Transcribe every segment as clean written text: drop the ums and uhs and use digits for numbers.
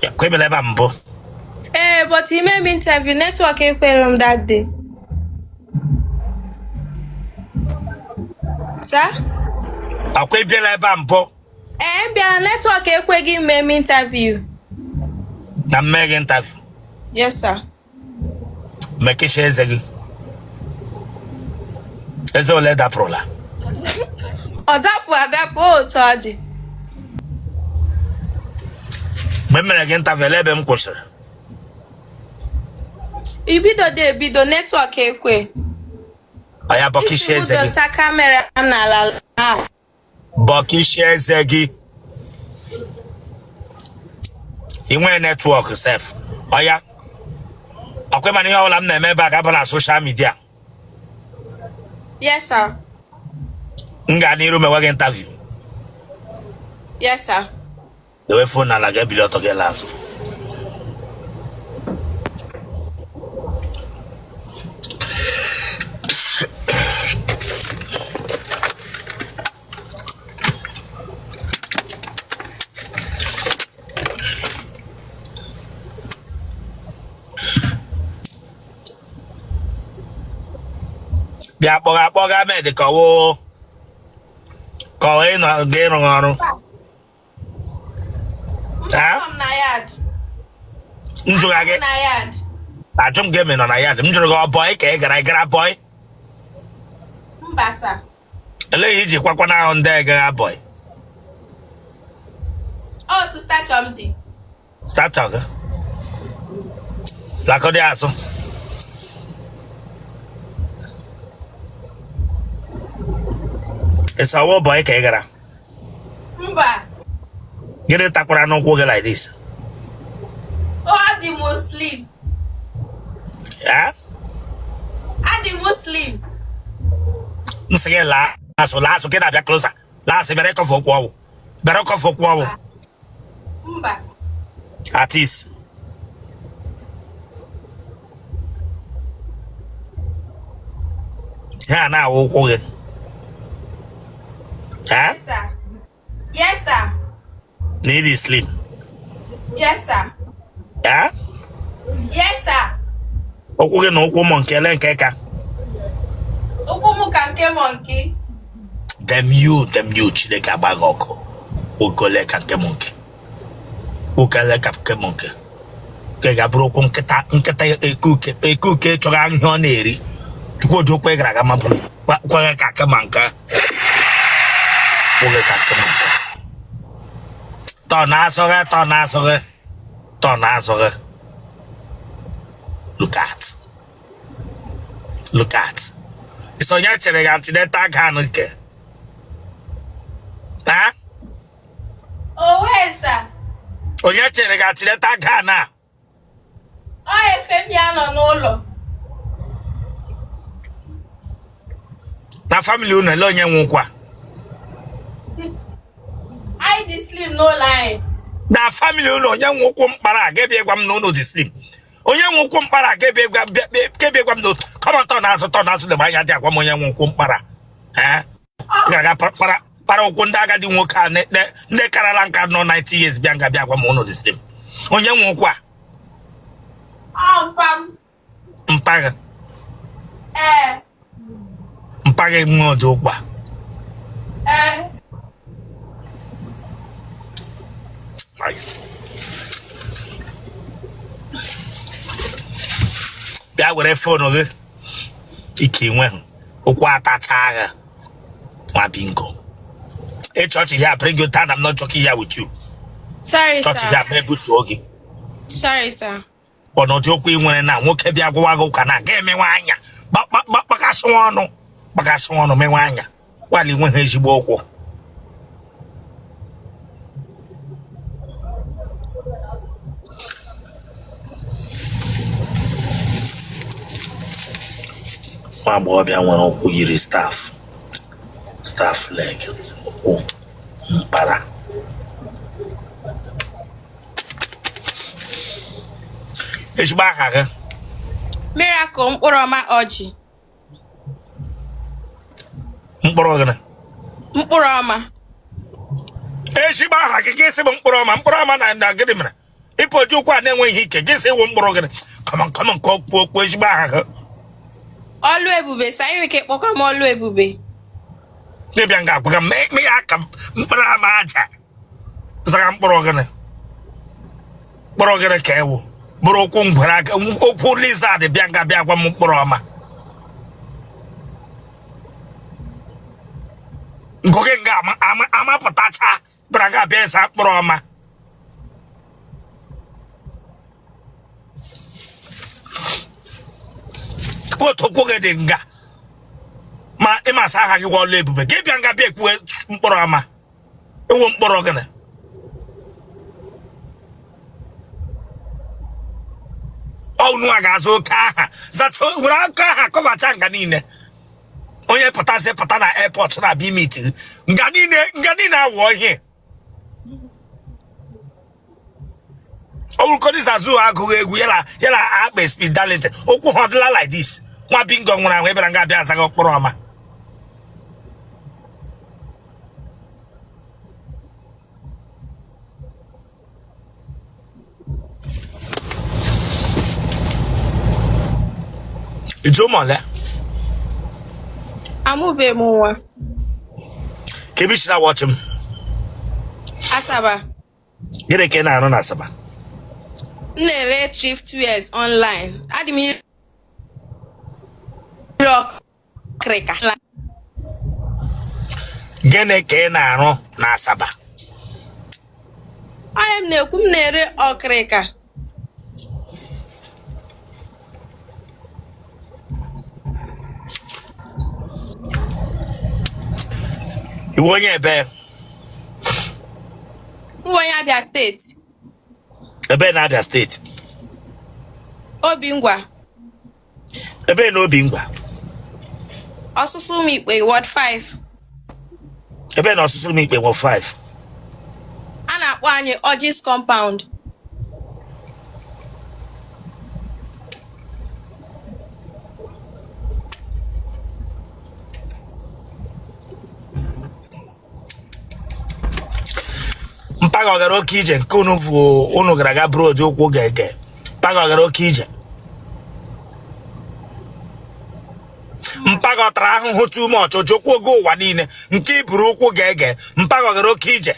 Kwa ị bịala ebe a mbụ? Ee, but ime m interview, network ekwere m that day. Sir? Akwa ị bịala ebe a mbụ? Ee, m bịara, network ekweghị m mee m interview. Na m mee gị interview? Yes, sir. Mekisha eze gị. Eze ole dapụrụla? Ọ dapụ adapụ, otu ọ dị. Mgbe m mere gị interview, ele ebe m kwụsịrị? I bido dị ebido, network ekwe. Ọ ya bọkisha Ị sị eze m gị. dosa camera m n'ala ahụ. Bọkisha eze gị. Ị nwee network sef. Ọ ya. Ọkwa ị ma na ihe ọbụla m na-eme ebe a ga-aba na social media. Yes, sir. M gaa n'iru mewe gị interview. Yes, sir. Dewe phone n'ala gị ebili ọtọ gị laa azụ. Bịa kpọga akpọga maid ka ọ wụ ka ọ ịnọ ga ịrụ ọrụ. M jụga gị, ajụ m gị ma ị nọ na yard. M jụrụ gị, ọ boy ka ị gara? Ị gara boy? Mba, sir. Elee ihe i ji kwakwa n'ahụ ndị gaga boy? Otu stature m dị. Stature gị lakọdị azụ. Ị sị ọ wụ boy ka ị gara? Mba. Gịnị takwara n'ụkwụ gị like this? Ọ adị m slim. Eh? Adị m slim. M sị gị laa azụ, laa azụ, gị na-abịa closer. Laa azụ, bịara ịkọfe ụkwụ ọwụ. Bịara ịkọfe ụkwụ ọwụ. Mba. Artist. Ha na-awụ ụkwụ gị. Yes, sir. Yes, sir. Na ị dị slim. Yes, sir. Eh? Yes, sir. Ụkwụ gị na ụkwụ monkey, ele nke ka? Ụkwụ m ka nke monkey. Damn you, damn you, Chineke agba gị ọkụ. Ụkwụ ole ka nke monkey? Ụkwụ ole ka nke monkey? Nke ga-abụrụ ụkwụ nkịta, nkịta ekuke ekuke chọrọ ihe ọ na-eri. Chukwu oji ụkwụ ị gara aga mabụrụ kwaghị ka nke ma nke. Ụkwụ gị ka nke monkey. Tọ na azụ gị, tọ na azụ gị, tọ na azụ gị. Look at. Look at. Ị sị onye chere gị antenatal gown nke? Ha? Owe, sir. Onye chere gị antenatal gown a? Ọ efe m ya nọ n'ụlọ. Na family unu, ele onye nwe ụkwụ a? Anyị dị slim n'ụlọ anyị. Na family unu, onye nwe ụkwụ mkpara a? Ga-ebịa gwa m na unu dị slim. Onye nwe ụkwụ mkpara ga-ebịa gwa ga-ebịa gwa m na come on, tọ n'azụ, tọ n'azụ, lebe anya dị agwa m onye nwe ụkwụ mkpara. Eh? Ga-aga kpara kpara ụkwụ ndị agadi nwoke a ndị karala nka nọ 90 years bịa nga bịa gwa m unu dị slim. Onye nwe ụkwụ a? Ọ mpa m. Mpa gị? Ee. Mpa gị nwe ụdị ụkwụ a? Ee. Bịa were phone gị ike nwe ụkwụ atacha gị nwa bingo. Ị chọọchị here, bring you down. I'm not joking here with you. Sorry, Chọọchị sir. here, ma ebutuo gị. Sorry, sir. Ọnọdụ okwu ị nwere na nwoke bịa gwawa gị ụka na ga-emenwe anya kpakasịwa ọnụ, kpakasịwa ọnụ, menwe anya gwala inwe ha ezigbo ụkwụ. Nwa agbọghọbịa nwere ụkwụ yiri staff staff leg, ụkwụ mkpara. Ezigbo aha gị? Miracle Mkpụrụọma Ọjị. Mkpụrụ gịnị? Mkpụrụọma. Ezigbo aha gị ka ị sị bụ Mkpụrụọma. Mkpụrụọma na gịnị mere? Ịpọji ụkwụ a na-enweghị ike gị sị ị wụ mkpụrụ gịnị? Come on, come on, ka okwu okwu ezigbo aha gị. Ọlụ ebube sir, ị nwere ike kpọkwa m ọlụ ebube. Dịbịa nga agwaga m mee ya ka mkpụrụ ama aja zaga mkpụrụ gịnị? Mkpụrụ gịnị ka ị wụ? Bụrụ ụkwụ ngwere aka ụkwụ lizard bịa nga bịa gwa m mkpụrụ ọma. Ngụ gị nga amapụtacha bịara nga bịa ịza mkpụrụ ọma. Kootu ụkwụ gị dị nga ma ịmasị aha gị gwa ọlụ ebube gị bịa nga bịa ekwuwe mkpụrụ ọma ị wụ mkpụrụ gịnị? Ọnụ a ga-aza oke aha zacha were aka aha kọvacha nga niile onye pụtazi pụta na airport na-abịa imeet nga niile nga niile awụọ ihe ọ bụrụkọdị zazu agụghị egwu ya na akpa Speed Darlington ụkwụ ha ọdịla like this nwa bingo nwụrụ anwụ ịbịara nga abịa azaghị mkpụrụ ọma. I ji ụmụ ole? Amụbeghị m nwa. Ka ebe i si na-awatch m? Asaba. Gịnị ka ị na-arụ na Asaba? M na-ere thrift wears online. Adị m ire ọkịrịka. Gịnị ka ị na-arụ na Asaba? Onye m na-ekwu, m na-ere ọkịrịka. Ị wụ onye ebe? M wụ onye Abia steeti. Ebe na Abia steeti? Obingwa. Ebe na Obingwa? Ọsụsụ Ụmụikpe Ward 5. Ebe na Ọsụsụ Ụmụikpe Ward 5? A na-akpọ anyị Orji's Compound. Mpa gị ọ gara oke ije nke unu vụ unu gara aga bụrụ ụdị ụkwụ ga-ege? Mpa gị ọ gara oke ije? Mpa gị ọ tara ahụhụ too much o ji ụkwụ oge ụwa niile nke i buru ụkwụ ga-ege? Mpa gị ọ gara oke ije?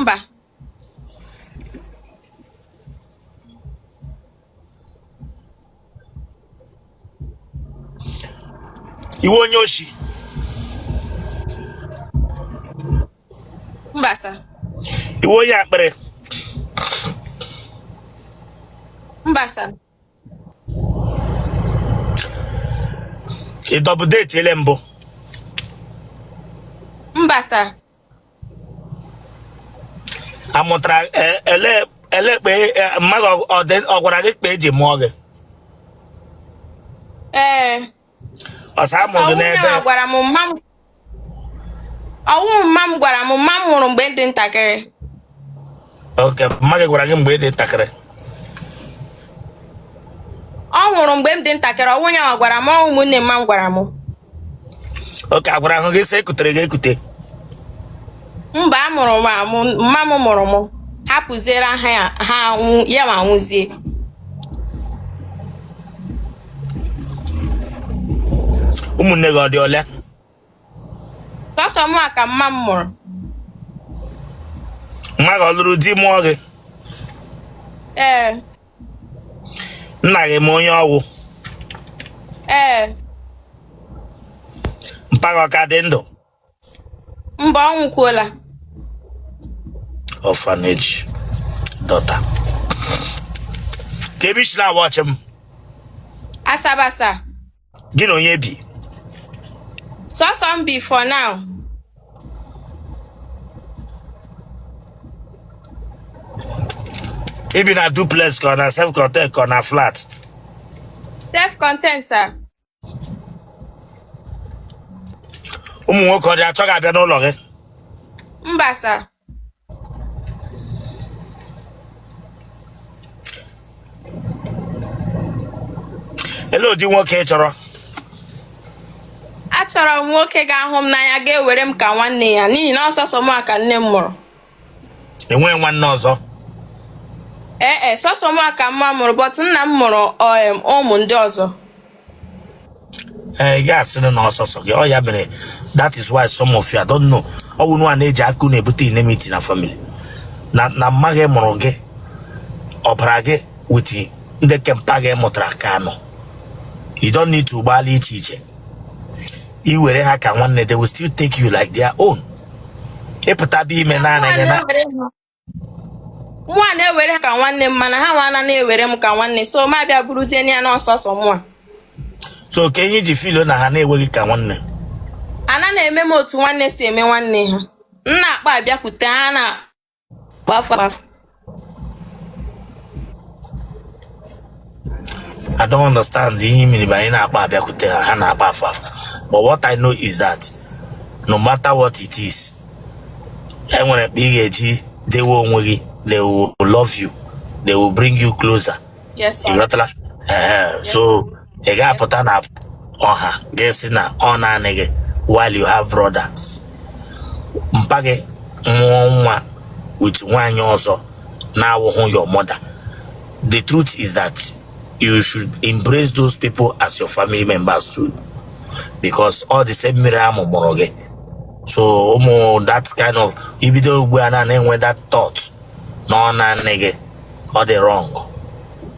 Mba. Ị wụ onye oshi? Mba sir. Ị wụ onye akpịrị? Mba sir. Ị double date ele mbụ? Mba sir. Amụtara e, ele ele kpe e, mmadụ ọ gwara gị kpe eji mụọ gị? Ee. Ọ sị amụ gị n'ebe? Gwara m mma m ọwụ mma m gwara m mma m nwụrụ mgbe m dị ntakịrị. Okay, mma gị gwara gị mgbe ị dị ntakịrị? Ọ nwụrụ mgbe m dị ntakịrị, ọwụ ya gwara m, ọ ụmụnne mma m gwara m. Okay, agwara ahụ gị sị ekutere gị ekute? Mba, a mụrụ m amụ, mma m mụrụ m hapụziere ha ya ha ya ma nwụzie. Ụmụnne gị ọ dị ole? Sọsọ mụ ka mma m mụrụ. Mma gị ọ lụrụ di mụọ gị? Ee. Nna gị ma onye ọ wụ? Ee. Mpa gị ọ ka dị ndụ? Mba, ọ nwụkwuola. Orphanage daughter. Ka ebe i si na-awatch m? Asaba sir. Gị na onye bi? Sọsọ m bi for now. Ị bi na duplex ka ọ na self contained ka ọ na flat? Self contained sir. Ụmụ nwoke ọ dị achọ ga-abịa n'ụlọ gị? Mba sir. Ele ụdị nwoke ị chọrọ? Achọrọ m nwoke ga-ahụ m n'anya, ga-ewere m ka nwanne ya, n'ihi na ọ sọsọ mụ ka nne m mụrụ. Enweghị nwanne ọzọ? Ee e, sọsọ mụ ka mma mụrụ, but nna m mụrụ ụmụ ndị ọzọ. Ee, ị ga-asị na ọsọsọ gị. Ọ ya mere, that is why some of you, I don't know, ọ bụ nwa na-eji akụ na-ebute enmity na family na mma gị mụrụ gị, ọbara gị with ndị kempa gị mụtara ka anọ. You don't need to gbalị iche iche i were ha ka nwanne. They will still take you like their own. Ịpụta bụ ime naanị gị na Mụa na-ewere ha ka nwanne m, mana ha nwa na na-ewere m ka nwanne, so ma bịa bụrụzie ya n'ọsọsọ mụa. So ka ihe iji feel na ha na-enweghị ka nwanne? Ana na-eme m otu nwanne si eme nwanne ha. M na-akpọ abịakwute ha na kpafu akpafu. I don't understand ihe mere bụ anyị na-akpọ abịakwute ha, ha na-akpa afọ afọ. But what I know is that no matter what it is, enwere mkpa ị ga-eji dewe onwe gị. They will love you, they will bring you closer. Yes, Ị sir. ghọtara? Ehe, so ị ga-apụta na ọha ga-esi na ọ naanị gị while you have brothers. Mpa gị mụọ nwa with nwaanyị ọzọ na-awụhụ your mother. The truth is that you should embrace those people as your family members too, because all the same mmiri amụ mụrụ gị. So ụmụ that kind of ibido ugbu a na na-enwe that thought na ọ naanị gị, ọ dị wrong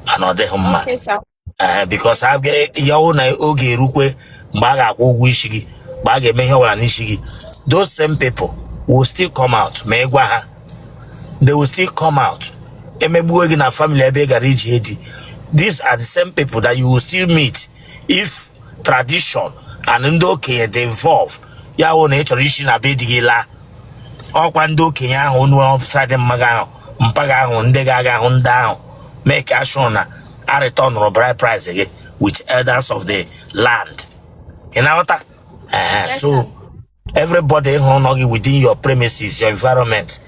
and ọ dịghị mma. Okay, sir. Ee, because ya wụ na oge erukwe mgbe a ga-akwụ ụgwọ isi gị, mgbe a ga-eme ihe ọbụla n'isi gị, those same people will still come out. Ma ị gwa ha, they will still come out. Emegbuo gị na family ebe ị gara iji edi, these are the same people that you will still meet if tradition and ndị okenye dị involve. Ya wụ na ị chọrọ isi na be di gị laa, ọkwa ndị okenye ahụ nụ side mmaga ahụ, mpaga ahụ, ndị ga-aga ahụ, ndị ahụ make sure na a returnụrụ bride price gị with elders of the land. Ị na-aghọta? Ehe. Yes, So sir. everybody hụrụ nọ gị within your premises, your environment,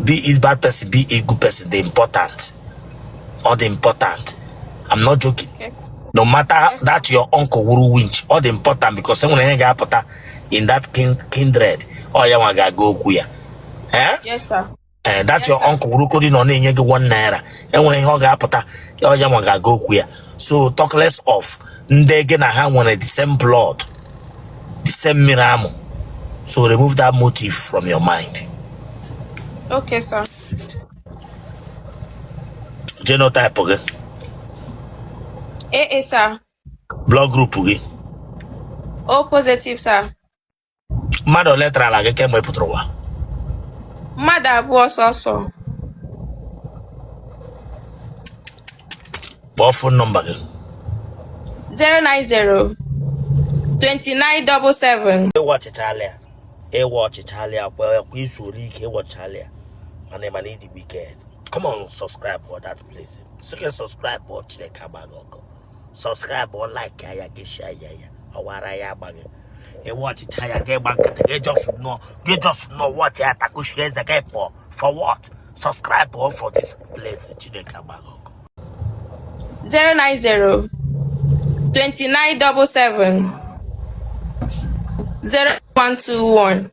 be it bad person, be it good person, dey important, all dị important. I'm not joking. No matter Yes, sir. that your uncle wuru winch, all dị important, because enwere ihe ga-apụta in that kindred, ọ ya nwa ga-aga okwu ya, eh? Yes, sir. Eh, that Yes, your sir. uncle wurukodi nọ na-enye gị ₦1, enwere ihe ọ ga-apụta, ọ ya nwa ga-aga okwu ya. So talk less of ndị gị na ha nwere the same blood, the same mmiri amụ. So remove that motive from your mind. Okay, sir. Genotype gị? AA, sir. Blood group gị? O positive, sir. Mmadụ ole tarala gị kemgbe ị pụtara ụwa? Mmadụ abụọ sọsọ. Kpọọ phone number gị. 090 2977. Ịwa ọchịchala ya, ịwa ọchịchala ya kwa kwa izu ole ike ịwọchala ya, mana ịdị wicked. Come on, subscribe for that place. Sị subscribe ọ, Chineke agbaghị ọkụ. Subscribe ọ, like ya, gị share ya, ya ọwara ya agbaghị. Ịwa ọchịcha ya, gị gba nkịtị, gị just nọ, gị just nọ watch ya, takushie eze gị pụọ. For what? Subscribe ọ for this place. Chineke agbaghị ọkụ. 090 2977 0121.